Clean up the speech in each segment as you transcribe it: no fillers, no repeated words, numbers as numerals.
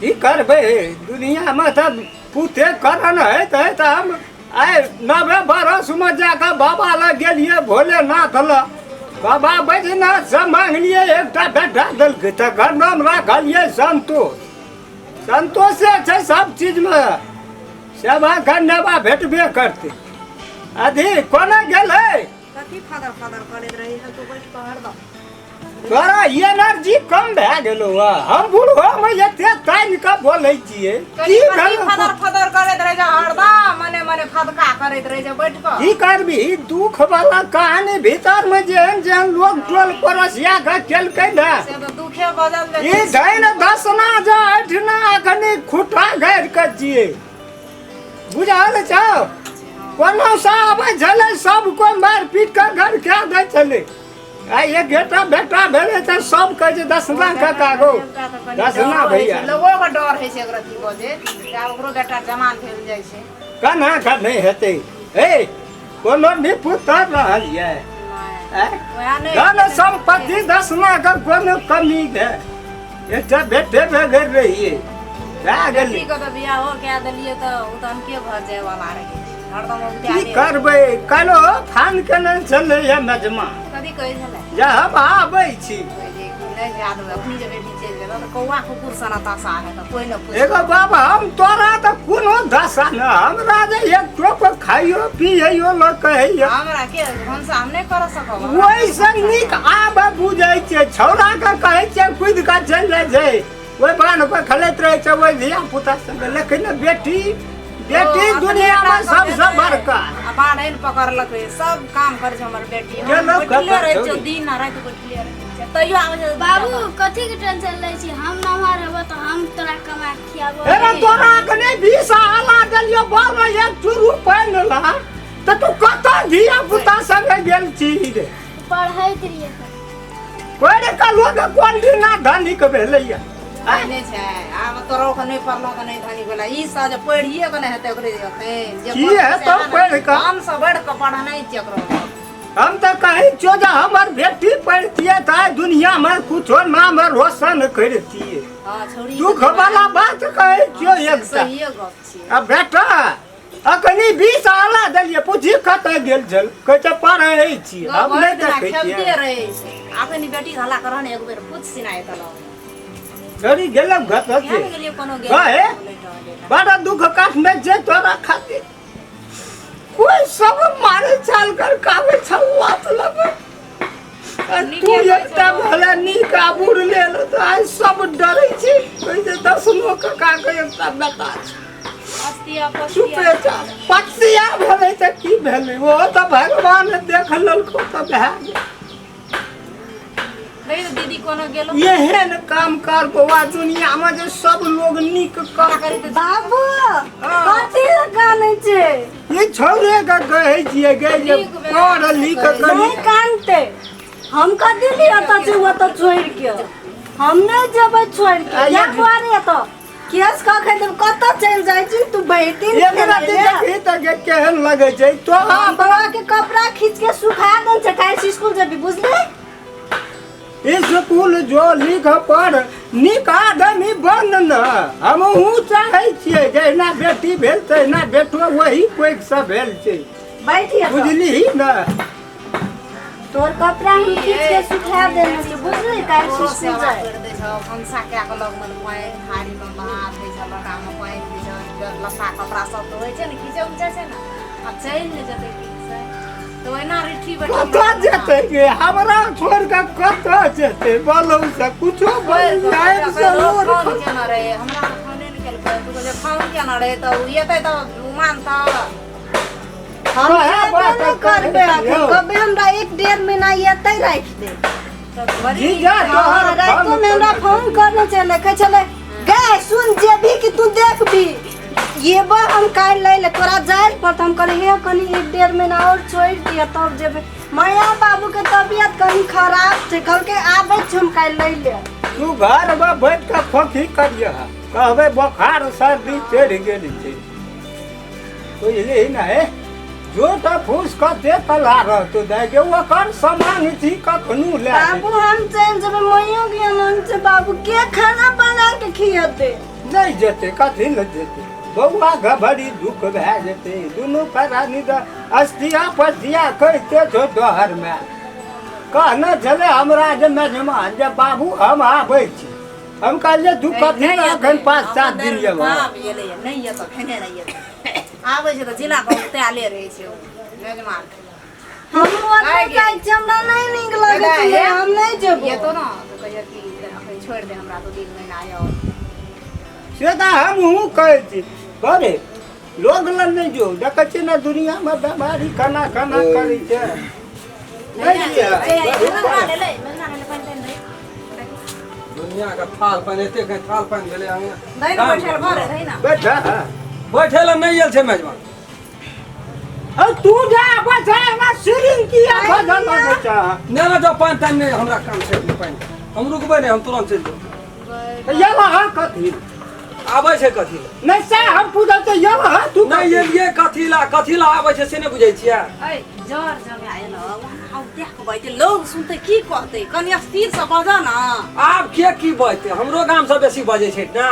की करबै दुनियामे तऽ पुते करन होइत है तऽ हम आइ 90 बरसमे जाकऽ बाबा लग गेलियै भोलेनाथ लग, बाबा बैजनाथसँ मांगलियै, एकटा बेटा देलकै, तकर नाम राखलियै संतोष। संतोषे छै सब चीजमे, सेवा करनेवा भेटबे करतै। अथी कोना गेलै? कथी फदर फदर करैत रही है तू बैठ कऽ हरदम? तोरा एनर्जी कम भए गेलौ हँ। हम बूढ़ोमे एते तानि कऽ बोलै छियै की कथी भेलौ? फदर फदर करैत रहै छै हरदम, मने मने फदका करैत रहै छै बैठ कऽ। की करबी, दुख वाला कहानी भीतर में जेहन जेहन लोग टोल पड़ोसिया के केलकै ने, से तऽ दुखे बजल ई जाइ छै। धैन दसना जे एहिठिना अखनी खुटा गाड़ि कऽ जियै, बुझल छौ? कोनो सा आबै छलै, सब कोइ मारि पीट कऽ घर कए दै छलै। आ एक बेटा बेटा भेलै तऽ सब कहै छै दसना काका गो, दसना भैया। लोगो के डर होइ छै एकरा की बजे, ओकरो बेटा जवान भेल जाइ छै। केना कऽ नहि हेतै? हे, कोनो निपुतर रहल यऽ? धन सम्पत्ति दसना के कोनो कमी है? एकटा बेटे बगैर रहिए भए गेलै। बेटी के तऽ बियाहो कए देलियै तऽ ओ तऽ अनके घर जाय वाला रहै, हरदम की करबै? काल्हि फोन केने छलैए मजमा। कथी कहै छलै? जे हम आबै छी। नहि जा देबै अखनी, जे बेटी चलि जेतौ तऽ कौआ कुकुर सन दशा हेतौ, कोइ नहि पूछतौ। एगो बाबा, हम तोरा तऽ कोनो दशा न, हमरा जे एक टोप खाइयो पियैयो ल कहैया। हमरा के भनसा हम नहि कर सकब। ओहिसँ नीक आब बुझै छियै, छौड़ा के कहै छियै कुदि कऽ चलि जाइ छै, ओहि बान्ह पर खेलैत रहै छै ओहि धिया पुता संगे, लेकिन बेटी बेटी दुनिया में सबसे बड़का। आ बाढ़नि पकड़लकै, सब काम करै छै हमर बेटी। हम गेलौ बैठले कतऽ रहै छियौ, छौड़ी? दिन आ राति बैठले रहै छियै, तैयो आबै छै। बाबू, कथी के टेंशन लै छी? हम नमहर हेबो तऽ हम तोरा कमा के खियाबो। एना तोरा कने 20 आला देलियो बाबा एक चूरू पानि ला तऽ तू कतऽ धिया पुता संगे गेल छी रे? पढ़ैत रहियै। पढ़ि कऽ लोक कोन दिना धनिक भेलैया? नहि छै, आब तोरो के नहि पढ़लो के नहि धनिक भेलै। ई सब जे पढ़िए के नहि हेतै ओकरे एखन जे की हेतौ पढ़ि कऽ? हम सब बढ़ि कऽ पढ़नाइ छै ओकरो। हम तऽ कहै छियौ जे हमर बेटी पढ़तियै तऽ आइ दुनियामे कुछो नाम रोशन करितियै। हँ छौड़ी, दुख वाला बात कहै छियौ एकटा। सहिए गप छियै। आ बेटा अखनी 20 आला देलियै, पूछी कतऽ गेल छल, कहै छै पढ़ै छी। हम नहि देखै खेलते छियै। रहै छै। अखनी बेटी के हल्ला करह ने, एक बेर पूछ सिनाइ तलक। घड़ी गेलौ कतऽ? किया ने गेलियै कोनो गेल। कहे? बड़ा दुख काटने छै तोरा खातिर, कोई सब मारे चाल कर कावे छल लात लगे। आ तू एकटा भले नीक आबुर लेल तऽ आइ सब डरै छै, कहै छै दसनो काका के एकटा बेटा छै। चुपे जा, पक्षिया भेलै तऽ की भेलै? ओ तऽ भगवान देख लेलको तऽ भए गेल। दीदी कोनो गेलो एहन काम कर बौआ दुनिया में जे सब लोग नीक कर। बाबू, कथी लए कानै छै? ई छौड़े के कहै छियै गे जे पढ़ लिख नहीं कनी। कानते। हम कथी लिए एतऽ छै ओतऽ छोड़ि के? हम नहि जेबै छोड़ि के। आ या बुआरे, एतऽ केस कखन देब? कतऽ चलि जाइ छी तू भरि दिन एक खेलै राति लए? देखी तऽ गे केहन लगै छै तोरा। हम बौआ के कपड़ा खींच के सुखा देन छै, काल्हि से स्कूल जेबी, बुझली? स्कूल जो, लिख पढ़, नीक आदमी बन न। हमहूँ चाहै छियै जहिना बेटी भेल तहिना बेटो वही पैघ से भेल छै। बैठिए। बुझलिही ने? तोर कपड़ा हम खींच के सुखा देने छै, बुझली? काल्हि से तोरो स्कूल सेवा जाय। करि दै छौ, भनसा कए कऽ लगमे पानि थारीमे भात दै छौ, लोटामे पानि दै छौ, लत्ता कपड़ा सब धोइ छै ने, खींचै उचै छै ने। आ चलि ने जेतै ठीक से तऽ ओहिना रिठी बैठल। कतऽ जेतै गे? हमरा छोड़ि कऽ कतऽ जेतै? बोलौ से कुछो बोल आबि से लोर। फोन केने रहै हमरा, तऽ फोने नहि केलकै। तू कहै फोन केने रहै तऽ ओ एतै तऽ ओ मानतौ? हम वएह जेबे बात नहि करबै कहै अखन। कभी हमरा एक डेढ़ महीना एतै राखि दे। तऽ बड़ी जीजा तोहर हाँ, रातिओ में हमरा फोन करने छलै, कहै छलै गे सुन, जेबही कि तू देखबी, एबो हम काल्हि लै ले, तोरा जाय लए पड़तौ। हम कहलियै हे कनी एक डेढ़ महीना आओर छोड़ि दिअ तब जेबै, माया बाबूके तबियत कनी खराब छै। कहलकै आबै छी हम काल्हि लै ले। तू घरमे बैठ कऽ खोखी करियह, कहबै बोखार सर्दी चढ़ि गेल छै, बुझलिही ने? हे, झूठ फूस कते कला रहतौ दाइ गे, ओकर सामान छी, कखनो लए बाबू, हम चलि जेबै, मैयो के नाम छै। बाबू के खाना बना के खियेतै? नहि जेतै, कथी लए जेतै बौआ? घबरी दुख भए जेतै। दुनू प्राणी तऽ अस्थिया पस्थिया कहिते छौ। दोहरमे कहने छलै हमरा जे मेजमान जे बाबू हम आबै छी। हम कहलियै तू कथी लए एखन 5-7 दिन जेबह? नहि एतऽ खेने नहि एतऽ आबै छै तऽ जिला पर उताले रहै छै ओ मेजमान। हम ओतऽ जाइ छी, हमरा नहि नीक लगै छै, हम नहि जेबो। एतो ने तऽ कहियो कि अखन छोड़ि दे हमरा, 2-3 महीना आयो। से तऽ हमहूँ कहै छी, बड़े लोग लग नहि जो, देखै छियै ने दुनियामे बेमारी केना केना करै छै। नहि दिअ। दुनिया के थाल पानि एते के थाल पानि भेलै अंगना। दै ने बैठल घर रहै ने। बैठा। बैठे लए नहि आयल छै मेजबान। अरे तू जा बचा हमरा सिरिंग किया बजल लगै छै? नहि नहि, जाउ, पानि तानि नहि, हमरा काम छै। पानि हम रुकबै नहि, हम तुरंत चलि जेबै। ये वहाँ कथी आबै छै कथी लए? नहि, से हम पूछै छियै, ये वहाँ तू नहि एलियै कथी लए, कथी लए आबै छै से नहि बुझै छियै? ऐ जर जमे आयल वहाँ देख के बैठे लोग सुनते की कहते? कनि स्थिर से बजऽ ना। आब के की बजतै? हमरो गाम से बेसी बजै छै ने।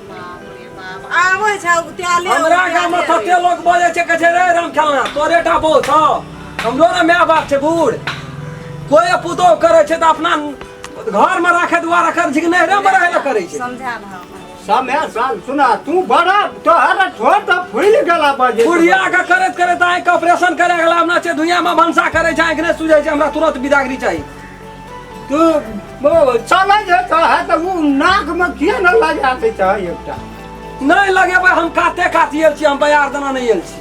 बाप रे बाप, आबै छै उताले। हमरा गाम में तते लोग बजै छै, कहै छै रे राम खेलना तोरे टा बहु छौ, हमरो ने माय बाप छै बूढ़। कोई पुतोह करै छै तऽ अपना घर में राखे दुआरे रखल छै कि नैहरे में रहै लए करै छै? समझा दह। समय साल सुना, तू बड़ा तोहर ठोर तऽ फूलि गेला बजे। बुढ़िया के करैत करैत आँखि के ऑपरेशन करे गेला अपना छै, दुनिया में भनसा करै छै, आँखि नहि सुझै छै। हमरा तुरंत विदागरी चाही। तू चलै जे तऽ है तऽ ओ नाकमे किया ने लगा दै छै एकटा? नहि लगेबै, हम काते कात आयल छी, हम बजार देना नहि आयल छी।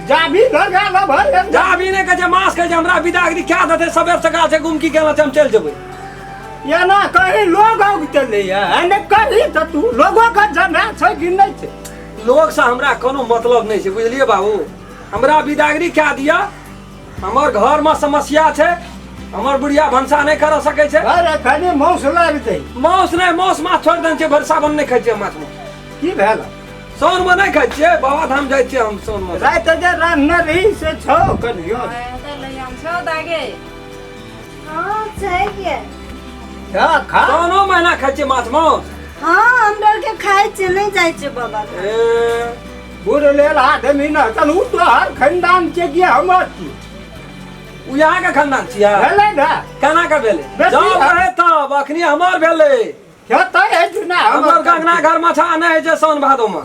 जाबी लगा लेबै। जाबी नहि कहै छै, मास कहै छै हमरा विदागरी क्या देतै। सबेर सकाल छै, गुमकी केना छै, हम चलि जेबै। एना कहीं लोग औगते एने कही तऽ तू लोगो के जमा छै कि नहि छै? लोगसँ हमरा कोनो मतलब नहि छै, बुझलियै बाबू? हमरा विदागरी कए दिअ। हमर घरमे समस्या छै, हमर बुढ़िया भनसा नहि करऽ सकै छै। अरे कनि मौस लागतै। माउस नहि, माउस माछ छोड़ि देने छियै, भरि सावन नहि खाइ छियै माछ माउस। की भेल? साउनमे नहि खाइ छियै, बाबा धाम जाइ छियै हम साउनमे। राति जे रान्हने रही से छौ कनियो? छौ दागे? हाँ, छै के। खा खा। साउनो महीना खाइ छियै माछ माउस? हाँ, हम डर के खाइ छियै, नहि जाइ छियै बाबा धाम। ए, बूढ़ लेल आदमी न चलू, तोहर खानदान के कि हमर की? ओ अहाँके खानदान छियै। भेलै ने। केना के भेलै? बेसी जब रहै तब, अखनी हमर भेलै। हेतै है जुना। हमर गंगना घर मे छा नहि होइ छै साउन भादो मे,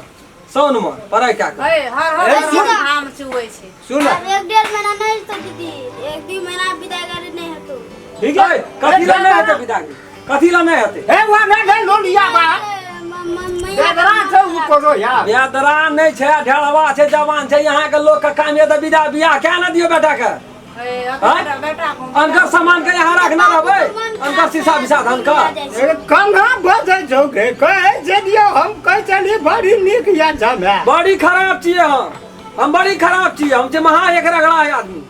साउन मे पढ़ाइ कए कऽ। ऐ हर हर ए, हर सुन। घाम चुबै छै। सुन। आब 1-1.5 महीना नहि हेतौ दीदी, 1-2 महीना विदागरी नहि हेतौ। ठीक है। ऐ, कथी लए नहि हेतै विदागरी? कथी लए नहि हेतै? हे वा नहि नहि लोलिया बा बेदरा छै उ कोनो यार। बेदरा नहि छै, ढेरवा छै, जवान छै। यहाँ के लोग के काम ये तऽ विदा बियाह कए ने दियौ बेटा के। ऐ आँय? बेटा अनकर सामान के यहाँ रखना रहबै, अनकर शीशा विसा धन का। ए, कन्हा बजै छौ गे? कहै छै दियौ, हम कहै छलियै बड़ी नीक या जमे। बड़ी खराब छियै हम बड़ी खराब छियै हम जे महा एक रगड़ा है आदमी।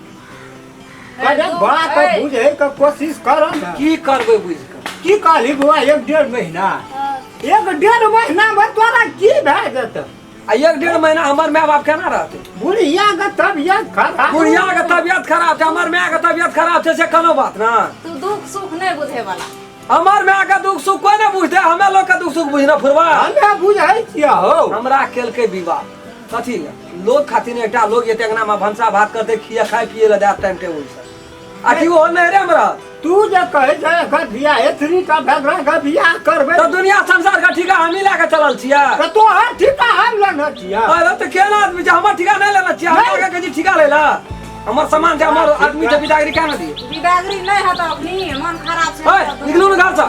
अरे बात बुझै के कोशिश कर ने। की करबै बुझि कऽ? की कहली बौआ, 1-1.5 महीना? 1-1.5 महीना मे तोरा की भए जेतै? आ 1-1.5 महीना हमर माय बाप केना रहतै? बुढ़िया के तबियत खराब। बुढ़िया के तबियत खराब छै, हमर माय के तबियत खराब छै, से कोनो बात ना। तू दुख सुख नहि बुझे वाला। हमर माय के दुख सुख कोई नहीं बुझते, हमे लोग के दुख सुख बुझना फुरवा। हमे बुझै छियै हौ। हमरा केलकै विवाह कथी लए? लोग खातिर ने। एकटा लोग एते अंगना में भनसा भात करते, खिया खाय पिए लए देत टाइम टेबुल से, आ की ओहो नहीं रे हमरा? तू जे कहै छै एकर बियाह एतनी टा भेला के बियाह करबै। तऽ दुनिया संसार के ठीका हमही लए के चलल छियै। तऽ तोहर ठीका हम लेने छियै? अरे तऽ केना आदमी छै, हमर ठीका नहि लेने छियै? हमरा के कहै छी ठीका लै लए? हमर सामान छै, हमर आदमी छै, बिदागरी केना दियै? बिदागरी नहि हेतौ अखनी, मन खराब छै। ओए, निकलू ने घरसँ।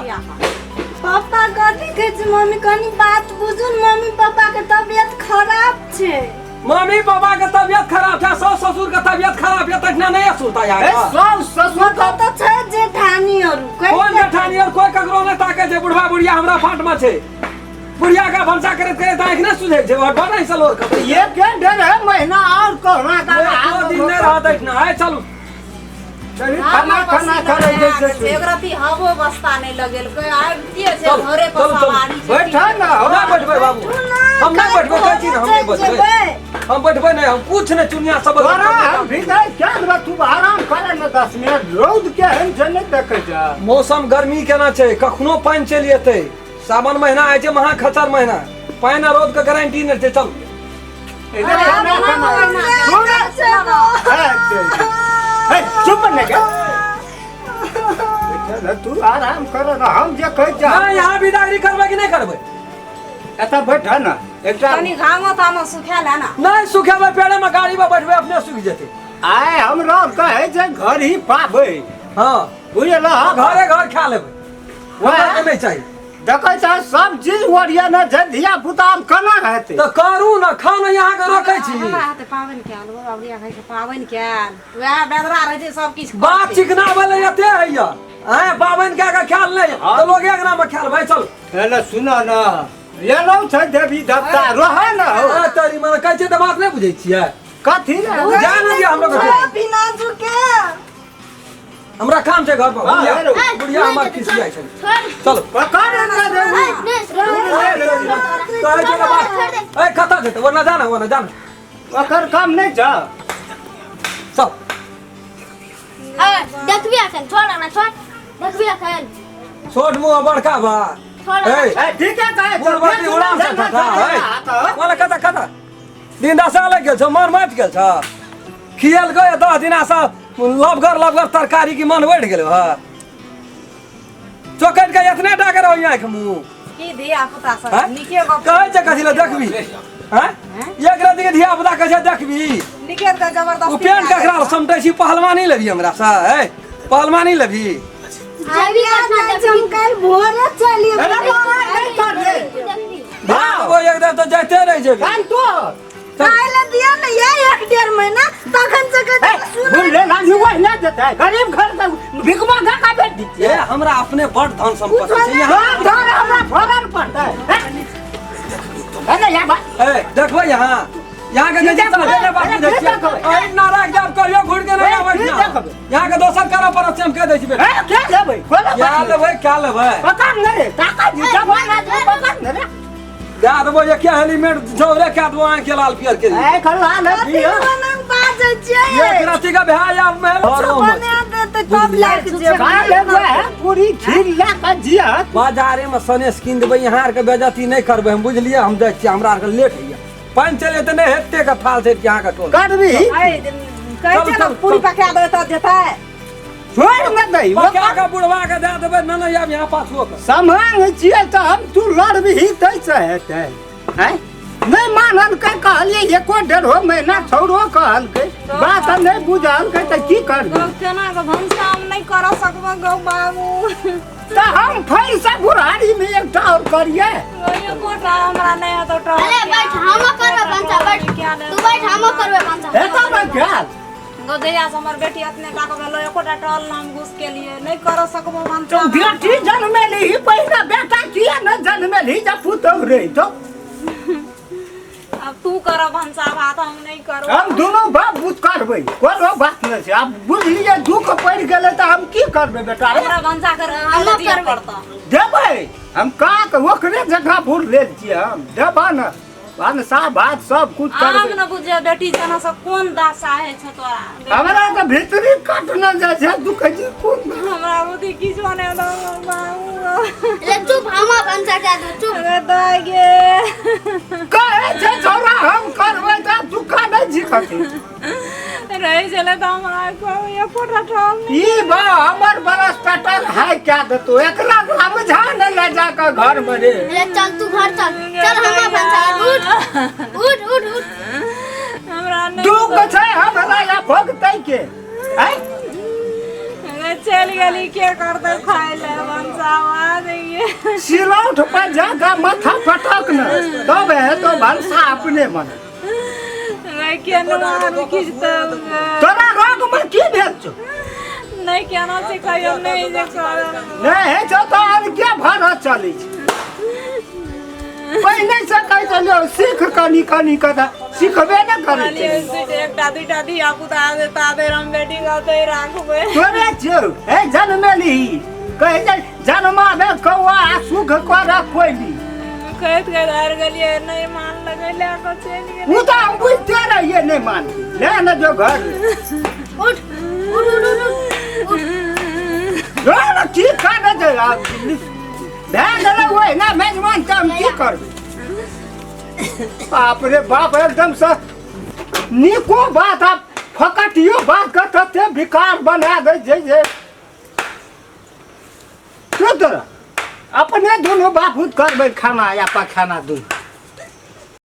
पापा कथी कहै छै? मम्मी, कनी बात बुझू ने, मम्मी पापा के तबियत खराब छै। मम्मी पापा के तबियत खराब छै, सास ससुर के तबियत खराब छै, तखने नहि सुनता ए यहाँ। साउस ससुर मतलब तऽ छै जेठानी अरू। कोन जेठानी और? कोई ककरो नहि ताके छै। बुढ़वा बुढ़िया हमरा फाट में छै, बुढ़िया के भनसा करैत करैत आँखि नहि सुझै छै, हटबा नहि सलोर के। 1-1.5 महीना और कहुना का एको दिन नहि रहत एहिठिना। आइ चलू। खाना खाना करै छै से। एक रति हवो बस्ता नहि लगेलकै, आबिते छै चलू, घरे पर चलू, चलू। सवारी छै। बैठा ना हो। नहि बैठबै बाबू, हम नहि बैठबै, कहै छी ने, हम नहि बैठबै, हम बैठबै नहि, हम कुछ नहि चुनिया सब। तोरा हम भीतर क्या देबै? तू आराम करे ने 10 मिनट। रौद केहन छै नहि देखै छै? मौसम गर्मी केना छै, कखनो पानि चलि एतै। सावन महीना आय छै महा खचर महीना पानि आ रौद के गारंटी नहि छै चल इधर खाना खाना सुन चुप ने के तू आराम कर ना हम जे कहै छै नहि यहाँ विदागरी करबै कि नहि करबै एतऽ बैठ ना एकटा कनी घामो तामो सुखायल है ना नहि सुखेबै पेड़े में गाड़ी में बैठबै अपने सुखि जेतै आय हमरा कहै छै घर ही पाबै हँ बुझल घरे घर खा लेबै वएह हमरा नहि चाही देखै छ सब चीज ओरिया ने छै धिया पुता आब केना हेतै तऽ करू ने खाउ ने अहाँके रोकै छी हमरा हेतै पाबनि कयल बाबरिया खाइ छै पाबनि कयल वएह बेदरा रहै छै सब किछु बात चिकना भेलै एते होइया आँय पाबनि कए कऽ खायल नहि तऽ लोग अंगना मे खायल भाइ चल हेलो सुन न एलौ छै देवी देवता रह न हो आ, तोरी मने कहै छै तऽ बात नहि बुझै छियै कथी रे जा ने दिअ हमरो के बिना झुके हमरा काम छै घर पर हाँ, बुढ़िया हेलो। बुढ़िया हमर खिसियाइ छै चलो पकड़ ने देवी कहै छै ने बात ए कतऽ जेतै ओना जाना ओना जाना ओकर काम नहि छ चल देखबी अखन छोड़ ना छोड़ देखबी अखन छोट मुँह बड़का बा छोड़ ए ए ठीके कहै छ बुढ़बती उड़ान से ठठा है बोले कतऽ कतऽ दिन दशा लागि गेल छौ मन मटि गेल छौ खियल गए 10 दिना से लबगर लबगर तरकारी की मन बढ़ि गेल हँ चौकट के एतने टा के रहो आँखि मुँह की धिया पुता सब हैं? नीके गप कहै छै कथी लए देखबी हैं एक राति के धिया पुता कहै छै देखबी नीके के जबरदस्ती ओ पेंट ककरा समटै छी पहलवानी लेबही हमरा से है पहलवानी लेबही जेबी अखन हम काल्हि भोरे चलिए अरे बाबा नहि कर रे हाँ वो एकदम तो जाते रह जेबी कान तो काल्हि दिअ ने ये एक डेढ़ महीना तखन से कहै सुन बुझ ले लागी वही ना देता है गरीब घर का भिखमा घर का बेटी ये हमरा अपने बड़ धन संपत्ति छै यहाँ हाँ धन हमरा फरन पड़ता है है ना यहाँ बात ए देखबै यहाँ यहाँ के जे चढ़े बात बुझै छियै एहि नारा के जब कहियो घुर के नहि आबै की देखबै? यहाँ के दोसर करऽ पड़त से हम कह दै छी बेटा ए क्या लेबै कोना क्या लेबै क्या लेबै पकड़ ने रे काका जी जवान आदमी पकड़ ने रे दए देबो ये क्या हेलमेट जौरे क्या देबो आँख के लाल पियर के ए खल्ला ने दियो बाजै छियै एक राति का भए जाब में बना देतै तब लए के जेबै खा लेबै है पूरी खीर ला के जिया बाजारे में सनेस कीन देबै यहाँ आरके बेजती नहि करबै हम बुझलियै हम जाइ छियै हमरा आरके लेट होइया पानि चले तऽ नहि हेतै के थाल छै यहाँ के टोल करबी कहै छै ने चल, पूरी चल। पका देबै तऽ जेतै छोड़ न दई पका के बुढ़वा के दए देबै न न आब यहाँ पाछुओ के समांग छियै तऽ हम तू लड़बही तै से हेतै हैं नहि मानलकै कहलियै एको डेढ़ो महीना छौड़ो कहलकै बात नहि बुझलकै तऽ की करबै गौ केना के भनसा हम नहि करऽ सकबो गौ बाबू तऽ हम फेर से बुढ़ारी में एकटा और करियै गौ एकोटा हमरा नहि हेतौ टहल अरे बैठ हम करबै भनसा बैठ तू बैठ हम करबै भनसा हेतौ ने ख्याल गौ जहिया से हमर बेटी एतने टा के भेलो एकोटा टहल नाम घुस के लिए नहि करऽ सकबो भनसा तो बेटी जनमेली पहिने बेटा किया ने जनमेली जब पुतहु रही तो अब तू कर भनसा भात हम नहीं करो हम दोनों बाप बुत करबै कोनो बात नहि छै आब बुझलियै दुःख पड़ि गेलै तऽ हम की करबै बेटा रे हमरा भनसा कर हम दिअ करबै। पड़ता देबै हम काक ओकरे जगह भूल लेल छियै हम देबह ने भनसा भात सब कुछ आब करबै न बुझे बेटी जना से कोन दशा है छौ तोरा हमरा तऽ भीतरी कट न जाइ छै दुखै छै कोन हमरा बुद्धि किछो नहि दौ बाबू ले चुप हम भनसा कए दो चुप अरे दाइ गे कहै छै छौड़ा हम करबै तऽ दुःख नहि झिकतै रहै छलै तऽ हमरा एकोटा टहल नहि ई बा हमर बरस पेटर हाय क्या देतो एकरा समझा न ले जा के घर में रे ले चल तू घर चल चल हम भनसा उठ उठ उठ उठ हमरा नहि दुःख छै हमरा या भोगतै के आँय? चलि गेली के करतै खाइ लए भनसा भात गे सिलौठ पर जा के माथा पटक न तब हेतो भनसा अपने मन नहि केना आर किछु तऽ तोरा रोग में की भेल छौ नहि केना छै कहियो नहि जे करब नहि होइ छौ तऽ आब के भरत चलै छै पहिने से कहै छलियौ सीख कनी कनी कऽ तऽ सिखबे ने करै छै एकटा दूटा धिया पुता ता देर हम बेटी के ओतै राखबै तोरे छियौ हे जनमेली कहै छै जनमाबे कौआ आ सुख कर कोइली कहैत कहैत हारि गेलियै नहि मान लगै लए कऽ चलि गेलै ओ तऽ हम बुझिते रहियै नहि मान ले ने जो घर उठ उठ उठ उठ उठ जो ने की खाने छै आब भए गेलै ओहे एना मेजबान के हम की करबै बाप रे बाप एकदम से नीको बात आ फकटियो बात के तते विकार बना दै छै जे क्यों तोरा अपने दुनू बापूत करबै खाना या पखाना दुनू।